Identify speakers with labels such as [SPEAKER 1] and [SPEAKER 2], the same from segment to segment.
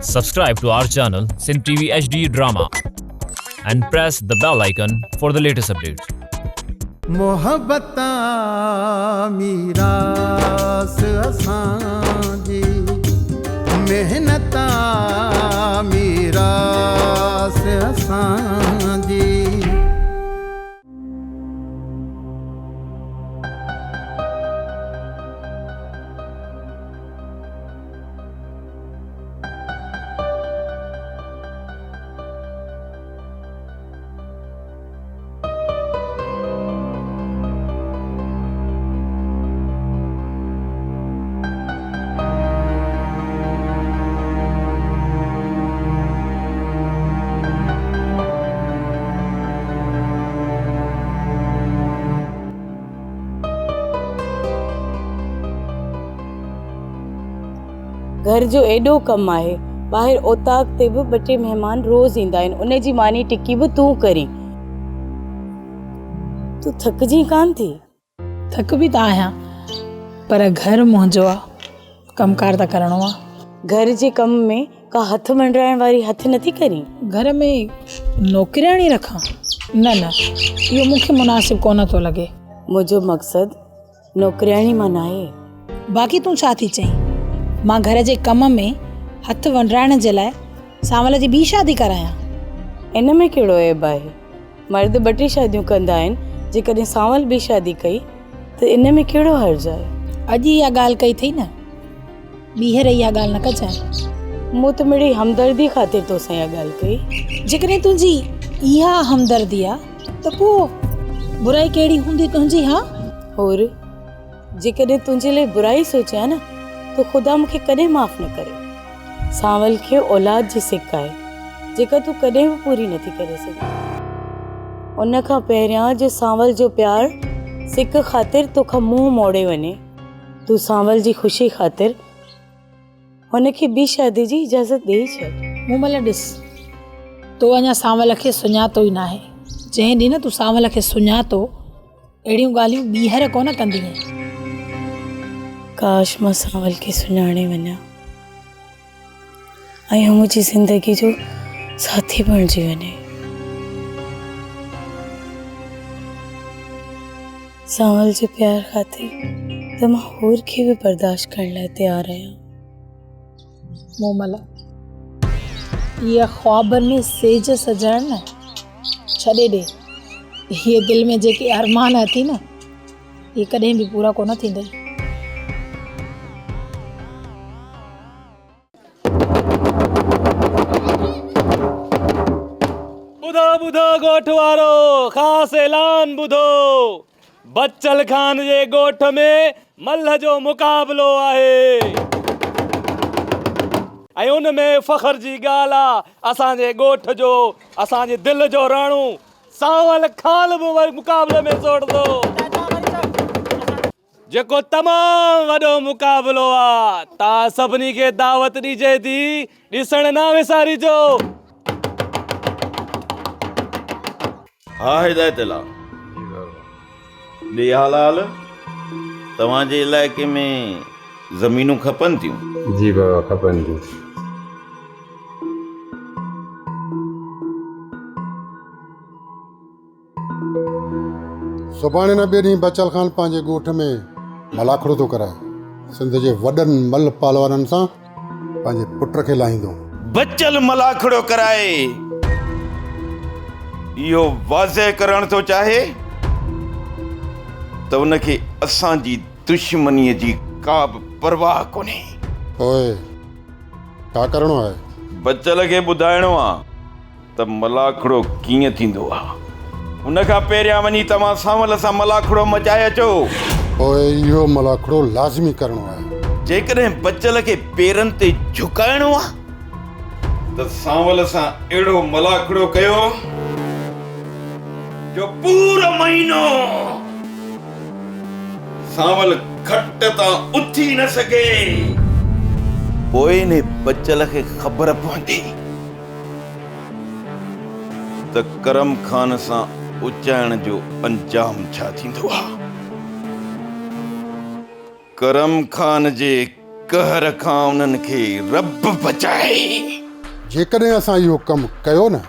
[SPEAKER 1] Subscribe to our channel Sindh TV HD Drama and press the bell icon for the latest updates.
[SPEAKER 2] محبت آ ميراث اسان جي محنت آ ميراث اسان جي.
[SPEAKER 3] گهر جو ايڏو ڪم آهي، ٻاهر اوطاق تي به ٻه ٽي مهمان روز ايندا آهن، ان جي ماني ٽڪي به تون ڪرين. تون ٿڪجين ڪانه ٿي؟
[SPEAKER 4] ٿڪبي ته آهيان، پر گهر منهنجو آ، ڪم ڪار ته ڪرڻو آ.
[SPEAKER 3] گهر جي ڪم ۾ ڪا هٿ منڊرائڻ واري هٿ نٿي ڪرين؟
[SPEAKER 4] گهر ۾ نوڪرياڻي رکان؟ نه نه، اهو مون کي مناسب ڪونه ٿو لڳي.
[SPEAKER 3] منهنجو مقصد نوڪرياڻي مان ناهي.
[SPEAKER 4] باقي تون ڇا ٿي چئين؟ مان گهر جي ڪم ۾ هٿ ونڊرائڻ جي لاء سانول جي ٻي شادي ڪرايان؟
[SPEAKER 3] ان ۾ ڪهڙو عيب آهي؟ مرد ٻه ٽي شاديون ڪندا آهن، جيڪڏهن سانول ٻي شادي ڪئي ته ان ۾ ڪهڙو حرج آهي؟
[SPEAKER 4] اڄ اها ڳالهه ڪئي اٿئي نه، ٻيهر اها ڳالهه نه ڪجانء.
[SPEAKER 3] مون ته مڙئي همدردي خاطر توسان اها ڳالهه ڪئي.
[SPEAKER 4] جيڪڏهن تنهنجي اها همدردي آ ته پوء برائي ڪهڙي هوندي تنهنجي ها؟
[SPEAKER 3] حور، جيڪڏهن تنهنجي لاء برائي سوچيان نه ته خدا مون کي ڪڏهن معاف نه ڪري. سانول کي اولاد جي سڪ آهي، جيڪا تون ڪڏهن به پوري نٿي ڪري سگهين. ان کان پهريان جو سانول جو پيار سڪ خاطر توکان منهن موڙي وڃي، تون سانول جي خوشي خاطر هن کي ٻي شادي جي اجازت ڏيئي ڇڏ.
[SPEAKER 4] مومل ڏس، تو اڃا سانول کي سڃاتو ئي ناهي. جنهن ڏينهن نه تون سانول کي سڃاتو، اهڙيون ڳالهيون ٻيهر ڪونه ڪندينء.
[SPEAKER 3] ڪاش مان سانول کي سڃاڻي وڃان ۽ هو منهنجي زندگي جو ساٿي بڻجي وڃي. سانول جي پيار خاطر ته مان حور کي به برداشت ڪرڻ لاء تيار آهيان.
[SPEAKER 4] مومل، اها خوابن ۾ سيج سجائڻ نه ڇڏي ڏي. هيء دل ۾ جيڪي ارمان اٿئي نه، اهي ڪڏهن به پورا ڪونه ٿيندئي.
[SPEAKER 5] ٻڌو ٻڌو ڳوٺ وارو خاص اعلان ٻڌو بچل خان جي ڳوٺ ۾ ملهه جو مقابلو آهي ۽ ان ۾ فخر جي ڳالهه آ اسان جي ڳوٺ جو اسان جي دل جو راڻو سانول خان به مقابلي ۾ سوڙندو. جيڪو تمام وڏو مقابلو آ تان سڀني کي دعوت ڏجي ٿي ڏسڻ نه وساريجو.
[SPEAKER 6] ها هدايت الله ڏي حال حال توهان جي علائقي ۾ زمينون کپن ٿيون.
[SPEAKER 7] جي بابا کپن ٿيون.
[SPEAKER 8] سڀاڻي نه ٻئي ڏينهن بچل خان پنهنجي ڳوٺ ۾ ملاکڙو ٿو ڪرائي. سنڌ جي وڏن ملهه پهلوانن سان پنهنجي پٽ کي لاهيندو.
[SPEAKER 6] بچل ملاکڙو ڪرائي اهو واضح ڪرڻ ٿو چاهي ته ان کي اسان جي دشمنيء جي ڪا به پرواهه ڪونهي.
[SPEAKER 8] پوء ڇا ڪرڻو آهي؟
[SPEAKER 6] بچل کي ٻڌائڻو آ ته ملاکڙو ڪيئن ٿيندو آ. ان کان پهريان وڃي توهان سانول سان ملاکڙو مچائي اچو.
[SPEAKER 8] پوء اهو ملاکڙو لازمي ڪرڻو آهي.
[SPEAKER 6] جيڪڏهن بچل کي پيرن تي جهڪائڻو آ ته سانول سان اهڙو ملاکڙو ڪيو جو پورو مهينو سانول کٽ تان اٿي نه سگهي. پوء انهي بچل کي خبر پوندي. ته ڪرم خان سان اچائڻ جو انجام ڇا ٿيندو آ. ڪرم خان جي قهر کان انهن کي رب بچائي.
[SPEAKER 8] جيڪڏهن اسان اهو ڪم ڪيو نه،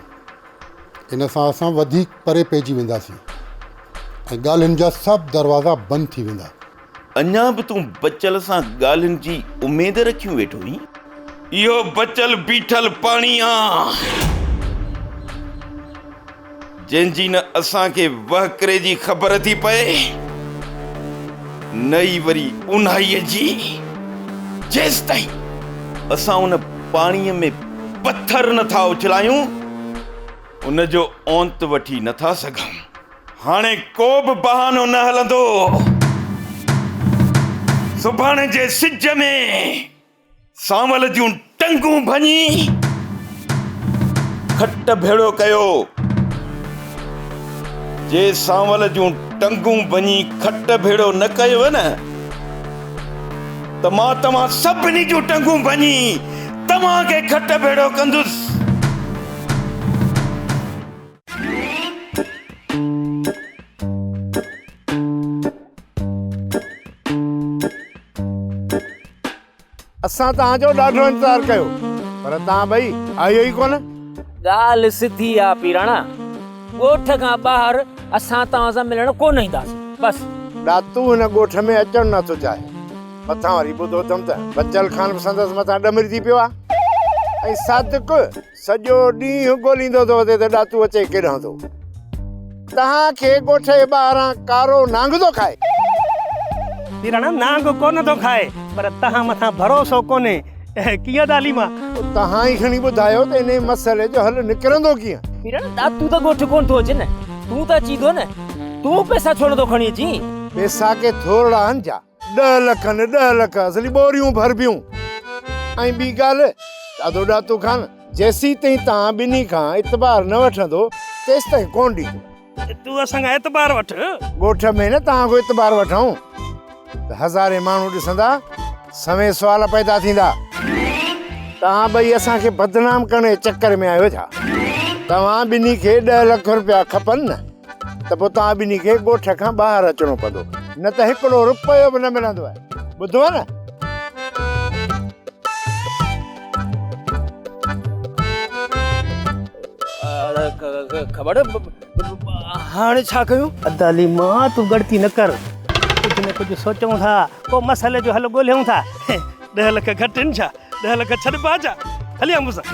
[SPEAKER 8] ان سان اسان وڌيڪ پري پئجي وينداسين ۽ ڳالهين جا سڀ دروازا بند ٿي ويندا.
[SPEAKER 6] اڃا به تون بچل سان ڳالهين جي اميد رکيون ويٺو آهين؟ اهو بچل بيٺل پاڻي آ، جنهن جي نه اسان کي وهڪري جي خبر ٿي پئي، نه ئي وري اونهائيء جي. جيستائين اسان ان پاڻيء ۾ پٿر نه ٿا اڇلايون، ان جو اونت وٺي نه ٿا سگهون. هاڻي ڪو به بهانو نه هلندو. سڀاڻي جي سج ۾ سانول جون ٽنگون ڀڃي کٽ ڀيڙو ڪيو. جي سانول جون ٽنگون ڀڃي کٽ ڀيڙو نه ڪيو نه ته مان توهان سڀني جون ٽنگون ڀڃي توهان کي کٽ ڀيڙو ڪندس.
[SPEAKER 2] اسان توهان جو ڏاڍو انتظار ڪيو پر توهان ٻئي آيو ئي ڪونه.
[SPEAKER 7] ڳالهه سڌي آ پيراڻا، ڳوٺ کان ٻاهر اسان توهان سان ملڻ ڪونه اينداسين، بس.
[SPEAKER 2] ڏاتو هن ڳوٺ ۾ اچڻ نه ٿو چاهي. مٿان وري ٻڌو اٿم ته بچل خان به سندس مٿان ڏمرجي پيو آ ۽ صادق سڄو ڏينهن ڳوليندو ٿو وتي ته ڏاتو اچي ڪيڏانهن ٿو. توهان کي ڳوٺ جي ٻاهران ڪارو نانگ ٿو کائي.
[SPEAKER 9] پيراڻا نانگ ڪونه ٿو کائي پر توهان مٿان ڀروسو ڪونهي. ڪيئن ته عليما؟
[SPEAKER 2] توهان ئي کڻي ٻڌايو ته انهي مسئلي جو حل نڪرندو ڪيئن؟
[SPEAKER 7] پيراڻا ڏاتو ته ڳوٺ ڪونه ٿو اچي نه. تون ته اچين ٿو نه. تون پئسا ڇو نه ٿو کڻي اچين؟
[SPEAKER 2] پئسا ڪي ٿورڙا آهن ڇا؟ ڏهه لک نه ڏهه لک اصلي ٻوريون ڀربيون. ۽ ٻي ڳالهه دادو ڏاتو خان جيسيتائين توهان ٻنهي کان اعتبار نه وٺندو تيستائين ڪونه ڏيندو.
[SPEAKER 9] تون اسان کان اعتبار وٺ.
[SPEAKER 2] ڳوٺ ۾ نه توهان کان اعتبار وٺون ته هزارين ماڻهو ڏسندا سوين سوال پيدا ٿيندا. توهان ٻئي اسان کي بدنام ڪرڻ جي چڪر ۾ آهيو ڇا؟ توهان ٻنهي کي ڏهه لک رپيا کپن نه؟ ته پوء توهان ٻنهي کي ڳوٺ کان ٻاهر اچڻو پوندو، نه ته هڪڙو رپيو به نه ملندو. ٻڌو نه؟
[SPEAKER 7] کٻڙ هاڻي ڇا ڪيون؟
[SPEAKER 9] ادا علي مان تون ڳڻتي نه ڪر، ڪجهه نه ڪجهه سوچون ٿا، ڪو مسئلي جو حل ڳوليون ٿا. 10 لک گهٽ آهن ڇا؟ 10 لک ڇڏبا ڇا؟ هلي آ مون سان.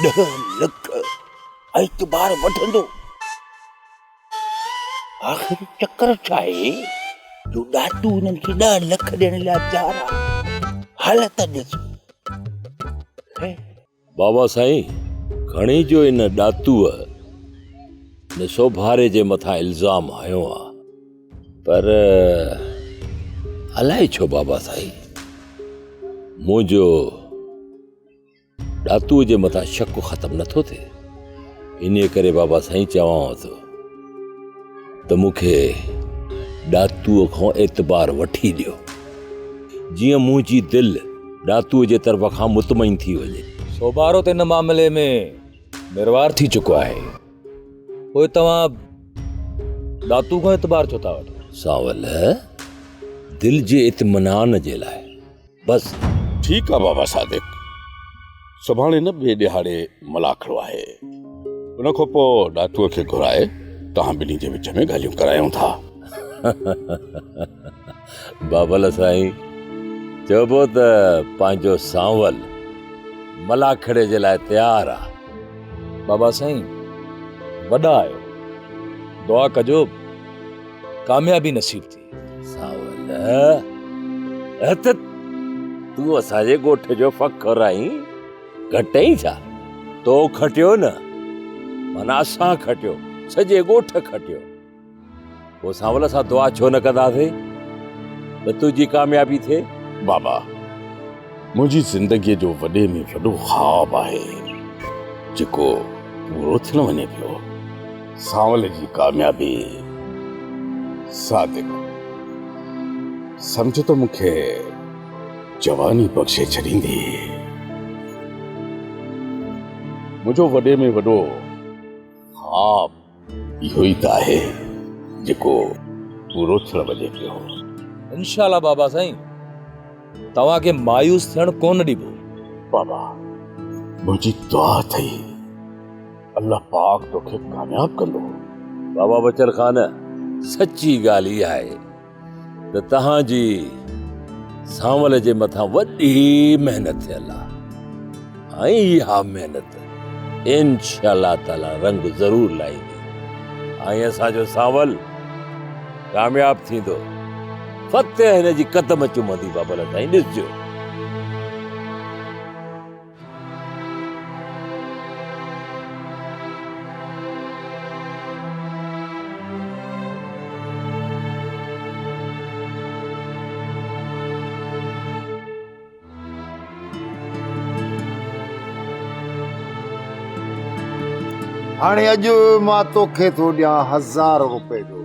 [SPEAKER 10] ڏهه لک اعتبار وٺندو. آخر چڪر ڇا آهي جو ڏاتو هنن کي ڏهه لک ڏيڻ لاء تيار آهي. حالت ڏس.
[SPEAKER 11] بابا سائين گهڻي جو ان ڏاتوء ان سوڀاري جي مٿان الزام هنيو آ پر الائي ڇو بابا سائين منهنجو ڏاتوء جي مٿان شڪ ختم نٿو ٿئي. انهيء ڪري بابا سائين چوانو ٿو ته مون کي ڏاتوء کان اعتبار وٺي ڏيو، جيئن منهنجي دل ڏاتوء جي طرف کان مطمئن ٿي وڃي.
[SPEAKER 5] سوڀارو ته ان معاملي ۾ نروار ٿي چڪو آهي، پوء توهان ڏاتوء کان اعتبار ڇو ٿا وٺو؟
[SPEAKER 11] سانول، دل جي اطمينان جي لاء. بس.
[SPEAKER 12] ٺيڪ آ بابا صادق، سڀاڻي نه ٻئي ڏهاڙي ملاکڙو آهي، ان کان پوء ڏاتوء کي گهرائي توهان ٻنهي جي وچ ۾ ڳالهيون ڪرايون ٿا.
[SPEAKER 11] بابل سائين، چئبو ته پنهنجو سانول ملاکڙي جي لاء تيار آ.
[SPEAKER 5] بابا سائين، وڏا آهيو، دعا ڪجو ڪاميابي نصيب ٿئي.
[SPEAKER 11] سانول، ته تون اسان جي ڳوٺ جو فخر آهين، گهٽئين ڇا؟ تو کٽيو نه، معنيٰ اسان کٽيو، سڄي ڳوٺ کٽيو. پوء سانول اسان دعا ڇو نه ڪنداسين ته تنهنجي ڪاميابي ٿئي؟
[SPEAKER 12] بابا، منهنجي زندگيء جو وڏي ۾ وڏو خواب آهي، جيڪو پورو ٿيڻ وڃي پيو. سانول جي ڪاميابي صادق، سمجهه ته مون کي جواني بخشي ڇڏيندي. منهنجو وڏي ۾ وڏو خواب اهو ئي ته آهي جيڪو پورو ٿيڻ وڃي پيو.
[SPEAKER 5] انشاء الله بابا سائين توهان کي مايوس ٿيڻ ڪونه ڏبو.
[SPEAKER 12] بابا منهنجي دعا اٿئي الله پاڪ توکي ڪامياب ڪندو.
[SPEAKER 11] بابا بچل خان سچي ڳالهه اها آهي ته توهان جي سانول جي مٿان وڏي محنت ٿيل آهي ۽ اها محنت انشاء الله تعالي رنگ ضرور لائيندي ۽ اسان جو سانول ڪامياب ٿيندو. فتح هن جي قدم چمندي بابل سائين ڏسجو.
[SPEAKER 2] هاڻي اڄ مان توکي ٿو ڏيان هزار روپئي جو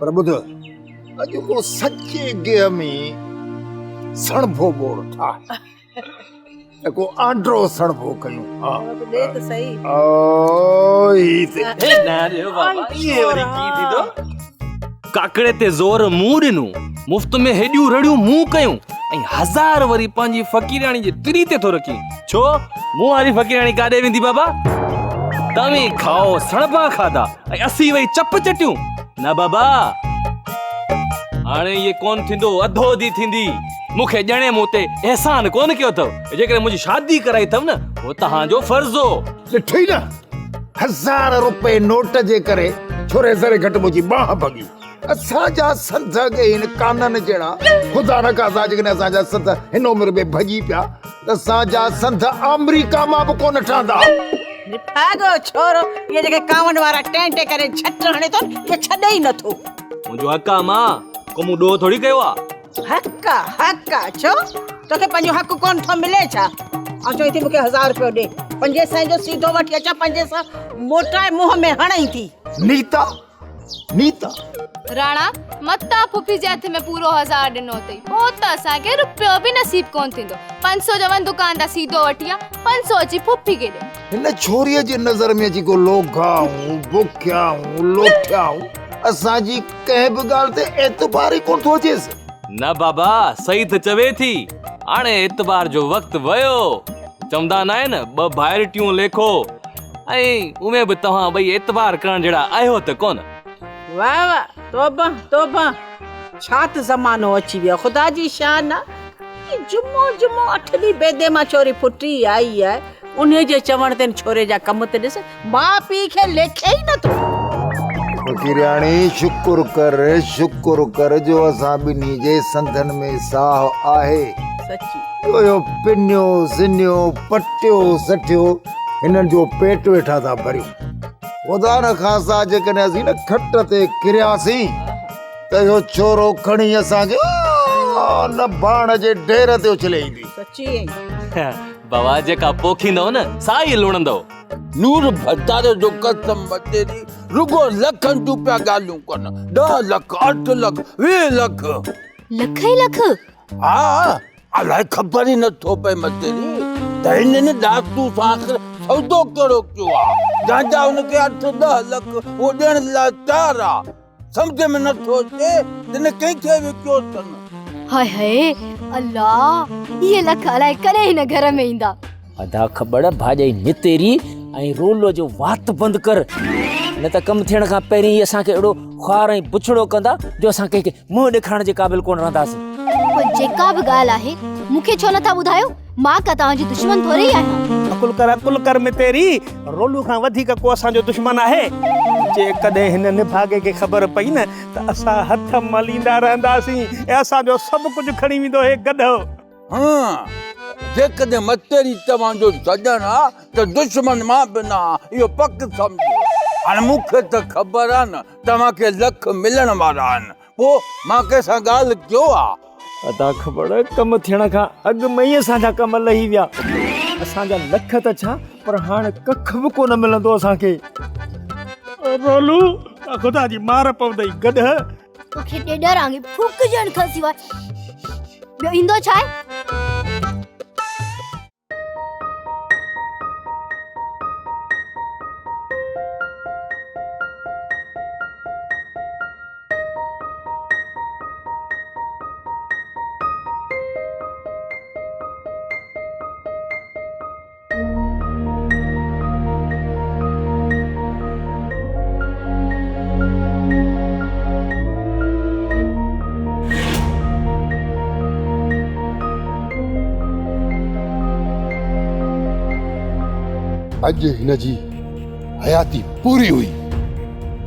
[SPEAKER 2] پر ٻڌ اڄ ڪو سچي گيهه ۾ سڻڀو ٻوڙ ٺاهه ۽ ڪو آنڊرو سڻڀو ڪيون. ها
[SPEAKER 13] ڏي ته سهي.
[SPEAKER 2] اوئي تي.
[SPEAKER 5] نه ڏيو بابا ائين وري ڪيئن ٿيندو. ڪاڪڙي تي زور مون ڏنو، مفت ۾ هيڏيون رڙيون مون ڪيون ۽ هزار وري پنهنجي فقيرياڻي جي تري تي ٿو رکين. ڇو مون واري فقيرياڻي ڪاڏي ويندي بابا؟ توهين کائو سڻڀا کاڌا ۽ اسين ويهي چپ چٽيون. نه بابا هاڻي ائين ڪونه ٿيندو، اڌو اڌي ٿيندي. مون کي ڄڻي مون تي احسان ڪونه ڪيو اٿو، جيڪڏهن منهنجي شادي ڪرائي اٿو نه، اهو توهان جو فرض هو.
[SPEAKER 2] ڏٺئي نه، هزار روپئي نوٽ جي ڪري ڇوري ذري گهٽ منهنجي ٻانهن ڀڳي. اسان جا سنڌ اڳي ئي هن ڪانن جهڙا، خدا نه خاصا جيڪڏهن اسان جا سنڌ هن عمر ۾ ڀڄي پيا ته اسان جا سنڌ آمريڪا مان به ڪونه ٺهندا.
[SPEAKER 13] نڀاڳو ڇورو اهي جيڪي ڪانون وارا ٽين ٽين ڪري جهٽ هڻي ٿو نه اهو ڇڏي ئي نٿو.
[SPEAKER 5] منهنجو حق آ مان، ڪو مون ڏوهه ٿوري ڪيو آ.
[SPEAKER 13] حق آ حق آ، ڇو توکي پنهنجو حق ڪونه ٿو ملي ڇا؟ آئون چوين ٿي مونکي هزار روپيو ڏي، پنجين سئين جو سيڌو وٺي اچان پنجين سئو موٽائي منهن ۾ هڻئين ٿي.
[SPEAKER 2] نيتا نيتا.
[SPEAKER 14] راڻا، متان ڦڦي جي هٿ ۾ پورو هزار ڏنو اٿئي، پوء ته اسان کي رپيو به نصيب ڪونه ٿيندو. 500 جو وڃ دڪان تان سيڌو وٺي آ، 500 اچي ڦڦي کي ڏي.
[SPEAKER 2] هن ڇوريء جي نظر ۾ اچي ڪو لوگها آهون، بکيا آهون، لوٺيا آهون، اسان جي ڪنهن به ڳالهه تي اعتبار ئي ڪونه ٿو اچيس.
[SPEAKER 5] نه بابا، صحيح ته چوي ٿي. هاڻي اعتبار جو وقت ويو. چوندا ناهن، ٻه ڀائر ٽيون ليکو. ۽ اونئن به توهان ٻئي اعتبار ڪرڻ جهڙا آهيو ته ڪونه.
[SPEAKER 13] واه واه توبه توبه ڇا ته زمانو اچي ويو خدا جي شان آ هي جمعو جمعو اٺ ڏينهن بيدي مان ڇوري ڦٽي آئي آهي انهي جي چوڻ تي ڇوري جا ڪم ته ڏس ماء پيء کي ليکي ئي نٿو.
[SPEAKER 2] فقيرياڻي شڪر ڪر شڪر ڪر جو اسان ٻنهي جي سنڌن ۾ ساهه آهي.
[SPEAKER 13] سچي.
[SPEAKER 2] جو اهو پنيو سنيو پٽيو سٺيو هنن جو پيٽ ويٺا ٿا ڀريون. خدا نه خاصا جيڪڏهن اسين نه کٽ تي ڪرياسين ته اهو ڇورو کڻي اسان کي ان ڀاڻ جي ڍير تي اڇلي ايندي.
[SPEAKER 13] سچي.
[SPEAKER 5] بابا جيڪا پوکيندؤ نه سا ئي لڻندؤ.
[SPEAKER 10] نور ڀتار جو قسم بچيري رڳو لکن جون پيا ڳالهيون ڪن ڏهه لک اٺ لک 20 لک.
[SPEAKER 14] لک ئي لک.
[SPEAKER 10] ها الائي خبر ئي نٿو پئي متيري ته هنن ڏاتو سان آخر سودو ڪهڙو ڪيو آ جنهن جا هن کي اٺ ڏهه لک اهو ڏيڻ لاء تيار آ سمجهه ۾ نٿو اچي ته هن ڪنهن کي وڪيو اٿن.
[SPEAKER 14] هاء هاء الله اهي لک الائي ڪڏهن هن گهر ۾ ايندا.
[SPEAKER 7] ادا کٻڙ ڀاڄائي متيري ۽ رولو جو وات بند ڪر نه ته ڪم ٿيڻ کان پهرين ئي اسان کي اهڙو خوار ۽ بڇڙو ڪندا جو اسان ڪنهن کي منهن ڏيکارڻ جي قابل ڪونه رهنداسين.
[SPEAKER 14] پوء جيڪا به ڳالهه آهي مون کي ڇو نٿا ٻڌايو؟ مان ڪا توهان جي دشمن ٿوري ئي آهيان.
[SPEAKER 9] عقل ڪر عقل ڪر متيري، رولو کان وڌيڪ ڪو اسان جو دشمن آهي؟ جيڪڏهن هن نڀاڳي کي خبر پئي نه ته اسان هٿ مليندا رهنداسين ۽ اسان جو سڀ ڪجهه کڻي ويندو هي گڏهه.
[SPEAKER 10] ها، جيڪڏهن متيري توهان جو سڄڻ آ ته دشمن مان به نه آ، اهو پڪ سمجهو. هاڻي مون کي ته خبر آ نه توهان کي لک ملڻ وارا آهن، پوء مان ڪنهن سان ڳالهه ڪيو آ؟
[SPEAKER 7] ادا کٻڙ، ڪم ٿيڻ کان اڳ ۾ ئي اسان جا ڪم لهي ويا. اسان جا لک ته ڇا پر هاڻ ڪک به ڪونه ملندو اسان کي.
[SPEAKER 9] رولو، خدا جي مار پوندئي گڏهه.
[SPEAKER 15] توکي ڏيڏر آڱي ڦوڪجڻ کان سواء ٻيو ايندو ڇا آهي؟
[SPEAKER 8] اڄ هن جي حياتي پوري هئي.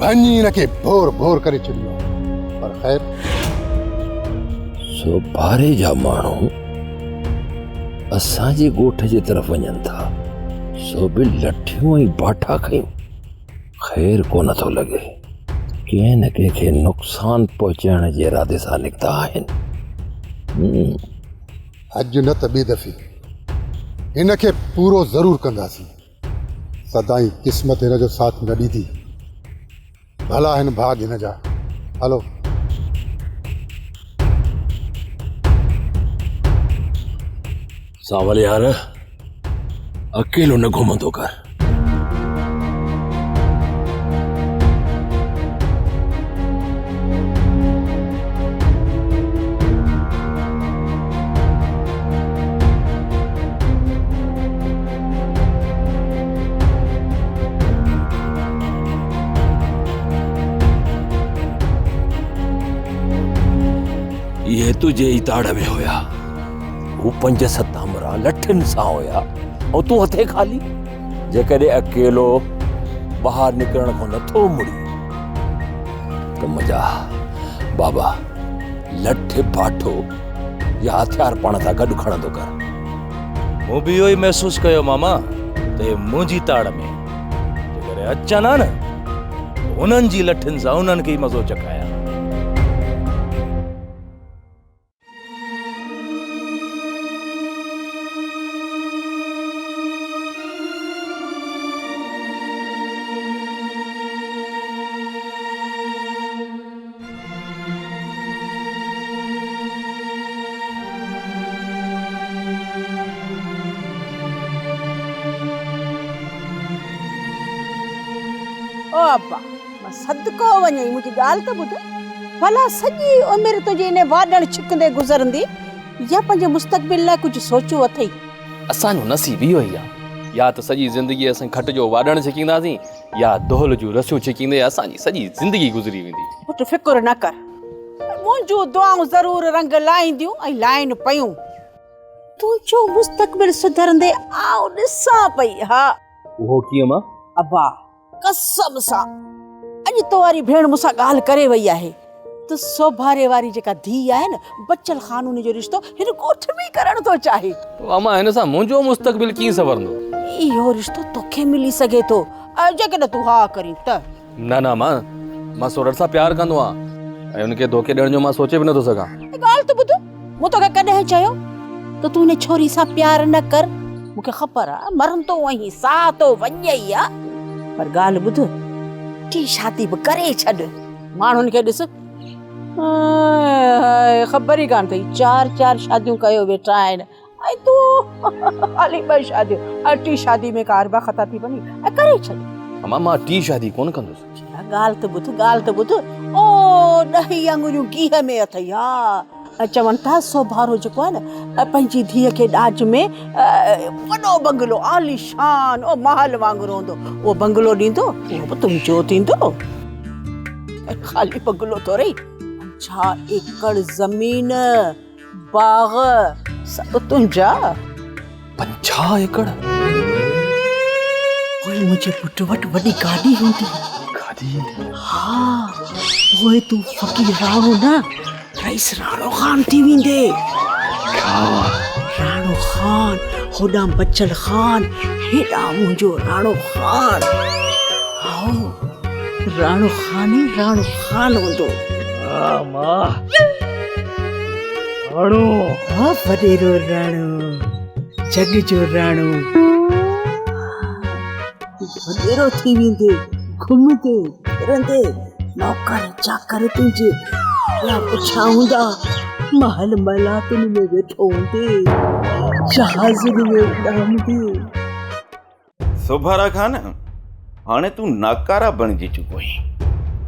[SPEAKER 8] ڀڃي هن کي ڀور ڀور ڪري ڇڏيو آهي. پر خير.
[SPEAKER 11] سوڀاري جا ماڻهو اسان جي ڳوٺ جي طرف وڃن ٿا، سو به لٺيون ۽ باٺا کنيون. خير ڪونه ٿو لڳي. ڪنهن نه ڪنهن کي نقصان پهچائڻ جي ارادي سان نڪتا آهن.
[SPEAKER 8] اڄ نه ته ٻئي دفعي هن کي پورو ضرور ڪنداسين. سدائين قسمت هن جو ساٿ نه ڏيندي. ڀلا هن ڀاڳ هن جا. هلو.
[SPEAKER 11] سانول يار، اڪيلو نه گهمندو ڪر. اهي تنهنجي ئي تاڙ ۾ هيا. هو پنج ست همراهه لٺين سان هيا ۽ تون هٿين خالي. جيڪڏهن اڪيلو ٻاهر نڪرڻ کان نٿو مڙين ته منهنجا بابا لٺ باٺو يا هٿيار پاڻ سان گڏ کڻندو ڪر.
[SPEAKER 5] مون به اهو ئي محسوس ڪيو ماما ته اهي منهنجي تاڙ ۾ آهن. جيڪڏهن اچن ها نه ته انهن جي لٺين سان انهن کي ئي مزو چکايان ها.
[SPEAKER 13] او ابا، مان صدقو وڃئي، منهنجي ڳالهه ته ٻڌ. ڀلا سڄي عمر تنهنجي انهي واڏڻ ڇڪندي گذرندي يا پنهنجي مستقبل لاء ڪجهه سوچيو اٿئي؟
[SPEAKER 5] اسان جو نصيب اهو ئي آ. يا ته سڄي زندگي اسين کٽ جو واڏڻ ڇڪينداسين يا دهل جون رسيون ڇڪيندي اسان جي سڄي زندگي گذري ويندي.
[SPEAKER 13] پٽ فڪر نه ڪر. منهنجون دعائون ضرور رنگ لائينديون ۽ لائين پيون. تنهنجو مستقبل سڌرندي آئون ڏسان پئي. ها.
[SPEAKER 5] اهو ڪيئن مان؟
[SPEAKER 13] ابا قسم سان اڄ تو واري ڀيڻ مون سان ڳالهه ڪري وئي آهي ته سوڀاري واري جيڪا ڌيء آهي نه بچل خان ان جو رشتو هن ڳوٺ ۾ ئي ڪرڻ ٿو چاهي.
[SPEAKER 5] امان هن سان منهنجو مستقبل ڪيئن سنورندو؟
[SPEAKER 13] اهو رشتو توکي ملي سگهي ٿو جيڪڏهن تون ها ڪرين ته.
[SPEAKER 5] نه نه امان مان سورٺ سان پيار ڪندو آهيان ۽ ان کي ڌوڪي ڏيڻ جو مان سوچي به نٿو سگهان.
[SPEAKER 13] ڳالهه ته ٻڌ مون توکي ڪڏهن چيو ته تون هن ڇوري سان پيار نه ڪر؟ مون کي خبر آ مرندو آهين ساهه تو وڃئي آ پر ڳالهه ٻڌ ٽين شادي به ڪري ڇڏ. ماڻهن کي ڏس خبر ئي ڪانه اٿئي چار چار شاديون ڪيو ويٺا آهن ۽ تون خالي ٻه شاديون ۽ ٽين شادي ۾ ڪا اربع خطا ٿي وڃي ۽ ڪري ڇڏ.
[SPEAKER 5] امان مان ٽين شادي ڪونه ڪندس.
[SPEAKER 13] ڳالهه ته ٻڌ ڳالهه ته ٻڌ او ڏهه ئي آڱريون گيهه ۾ اٿئي ها ۽ چون ٿا سوڀارو جيڪو آهي نه پنهنجي ڌيء کي ڏاج ۾ وڏو بنگلو عاليشان او محل وانگر هوندو اهو بنگلو ڏيندو اهو به تنهنجو ٿيندو خالي بنگلو ٿورئي 50 ايڪڙ زمين باغ سڀ تنهنجا.
[SPEAKER 5] 50 ايڪڙ؟
[SPEAKER 13] پوء منهنجي پٽ وٽ وڏي گاڏي هوندي.
[SPEAKER 5] گاڏي؟
[SPEAKER 13] ها، پوء تون فقير راڻو نه، رئيس راڻو خان ٿي ويندين. راڻو خان، هوڏانهن بچل خان، هيڏانهن منهنجو راڻو خان. هائو، راڻو خان ئي راڻو خان هوندو.
[SPEAKER 5] ها مان. راڻو.
[SPEAKER 13] ها وڏيرو راڻو، جڳ جو راڻو. وڏيرو ٿي ويندي،
[SPEAKER 16] گهمندي ڦرندي نوڪر چاڪر تنهنجي پيا پڇان هوندا، محل محلاتن ۾ ويٺو هوندي، جهازن ۾ اڏامندي.
[SPEAKER 6] سوڀارا خان، هاڻي تون ناڪارا بڻجي چڪو آهين.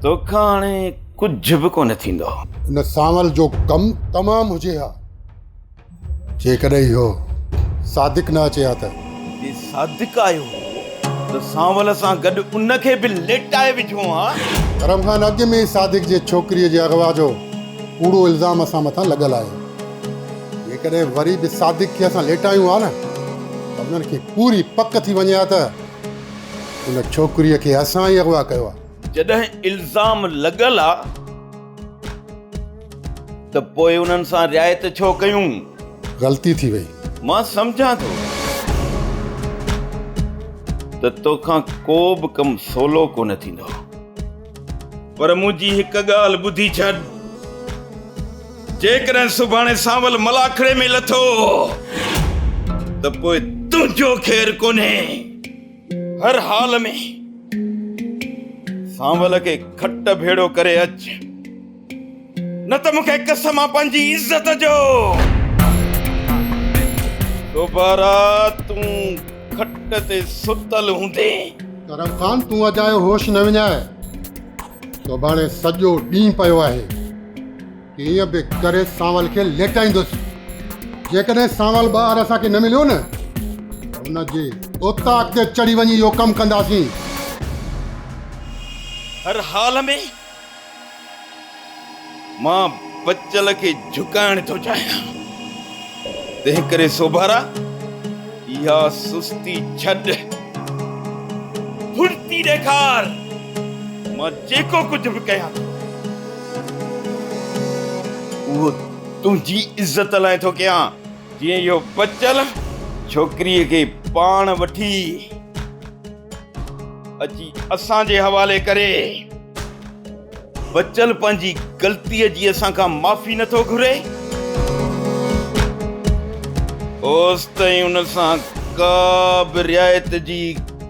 [SPEAKER 6] توکان هاڻي ڪجهه به ڪونه ٿيندو.
[SPEAKER 8] ان سانول جو ڪم تمام هجي ها. جيڪڏهن اهو صادق نه اچي ها ته.
[SPEAKER 6] جي صادق آيو هو ته سانول سان گڏ ان کي به ليٽائي وجهون ها.
[SPEAKER 8] ڪرم خان اڳ ۾ ئي صادق جي ڇوڪريء جي اغوا جو ڪوڙو الزام اسان مٿان لڳل آهي. جيڪڏهن وري به صادق کي اسان ليٽايون ها نه ته انهن کي پوري پڪ ٿي وڃي ها ته ان ڇوڪريء کي اسان ئي اغوا ڪيو آهي.
[SPEAKER 6] جڏهن الزام لڳل آ. ته پوء انهن سان رعايت ڇو ڪيون؟
[SPEAKER 8] غلطي ٿي وئي.
[SPEAKER 6] مان سمجهان ٿو ته توکان ڪو به ڪم سولو ڪونه ٿيندو، پر منهنجي هڪ ڳالهه ٻڌي ڇڏ، جيڪڏهن سڀاڻي سانول ملاکڙي ۾ لٿو ته پوء تنهنجو خير ڪونهي. هر حال ۾ سانول کي کٽ ڀيڙو ڪري اچ، نه ته مون کي قسم آ پنهنجي عزت جو. دوباره تون کٽ تي ستل هوندين.
[SPEAKER 8] ڪرم خان تون اجايو هوش نه وڃاء، سڀاڻي سڄو ڏينهن پيو آهي. ڪيئن به ڪري سانول کي ليٽائيندس. جيڪڏهن سانول ٻاهر اسان کي نه مليو نه ته ان جي اوطاق تي چڙهي وڃي اهو ڪم ڪنداسين.
[SPEAKER 6] هر حال ۾ مان بچل کي جهڪائڻ ٿو چاهيان. تنهنڪري سوڀارا اها سستي ڇڏ. ڦڙتي ڏيکار. مان جيڪو ڪجهه به ڪيان ٿو. اهو تنهنجي عزت لاء ٿو ڪيان، جيئن اهو بچل ڇوڪريء کي پاڻ وٺي اچي اسان جي حوالي ڪري. بچل پنهنجي غلطيء جي اسان کان معافي نه ٿو گهري، اوستائين ان سان ڪا به رعايت جي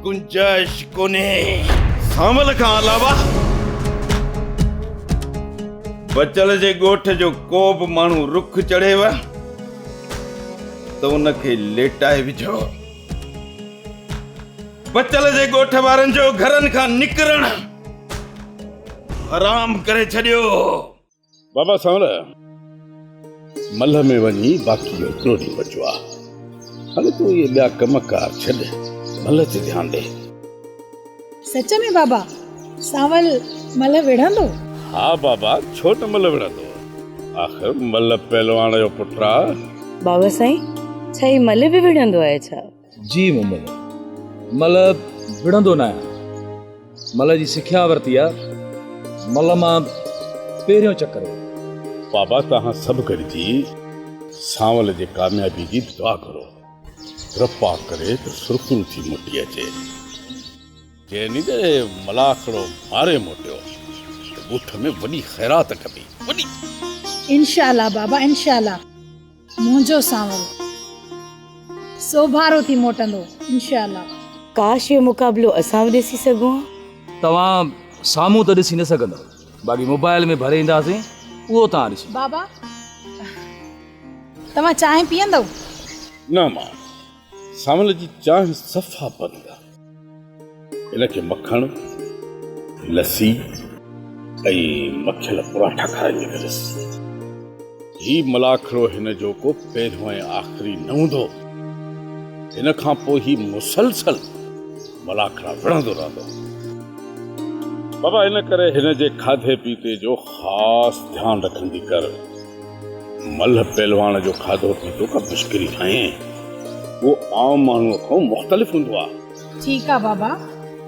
[SPEAKER 6] گنجائش ڪونهي. سانول کان علاوه بچل جي ڳوٺ جو ڪو به ماڻهو رک چڙهيو ته ان کي ليٽائي وجهو. بچل جي ڳوٺ وارن جو گهرن کان نڪرڻ حرام ڪري ڇڏيو.
[SPEAKER 12] بابا سانول، ملهه ۾ وڃي باقي هڪڙو ڏينهن بچيو آ. هاڻي تون اهي ٻيا ڪم ڪار ڇڏ، ملهه تي ڌيان ڏي.
[SPEAKER 4] سچ ۾ بابا، سانول ملهه وڙهندو؟
[SPEAKER 12] ها بابا، ڇو نه ملهه وڙهندو. آخر ملهه پهلواڻ جو پٽ آ.
[SPEAKER 3] بابا سائين، ڇا هي ملهه به وڙهندو آهي ڇا؟
[SPEAKER 5] جي مومل، ملهه وڙهندو ناهيان. ملهه جي سکيا ورتي آ. ملهه مان پهريون چڪر هو.
[SPEAKER 12] بابا توهان سڀ گڏجي سانول جي ڪاميابي جي دعا گهرو. ڪرپا ڪري ته سرخرو ٿي موٽي اچي. جنهن ڏينهن ملاکڙو ماري موٽيو ته ڳوٺ ۾ وڏي خيرات ڪبي. وڏي.
[SPEAKER 4] انشاء الله بابا انشاء الله. منهنجو سانول سوڀارو ٿي موٽندو انشاء الله.
[SPEAKER 3] ڪاش اهو مقابلو اسان به ڏسي سگهون ها.
[SPEAKER 5] توهان سامهون ته ڏسي نه سگهندؤ باقي موبائل ۾ ڀري اينداسين اهو توهان ڏسو.
[SPEAKER 4] بابا توهان چانهه پيئندؤ؟
[SPEAKER 12] نه امان سانول جي چانهه صفا بند آ. هن کي مکڻ، لسي ۽ مکيل پراٺا کارائيندي ڪريس. هي ملاکڙو هن جو ڪو پهريون ۽ آخري نه هوندو. هن کان پوء هي مسلسل ملاکڙا وڙهندو رهندو. بابا ان ڪري هن جي کاڌي پيتي جو خاص ڌيان رکندي ڪر. ملهه پهلواڻ جو کاڌو پيتو ڪا مشڪري ناهي. اهو عام ماڻهوء کان مختلف هوندو آهي.
[SPEAKER 4] ٺيڪ آ بابا،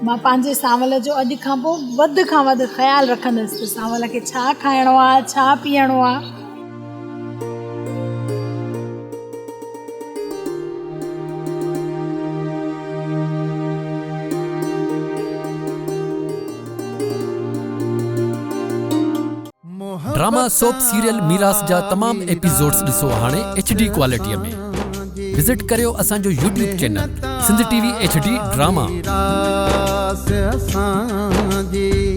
[SPEAKER 4] مان پنهنجي سانول جو اڄ کان پوء وڌ کان وڌ خيال رکندس ته سانول کي ڇا کائڻو آ، ڇا پيئڻو آ.
[SPEAKER 17] ڊراما سوپ سيريل ميراث جا تمام ايپيسوڊز ڏسو هاڻي ايڇ ڊي ڪوالٽي ۾ وزٽ ڪريو اسان جو YouTube channel Sindh T V H D drama.
[SPEAKER 18] جي.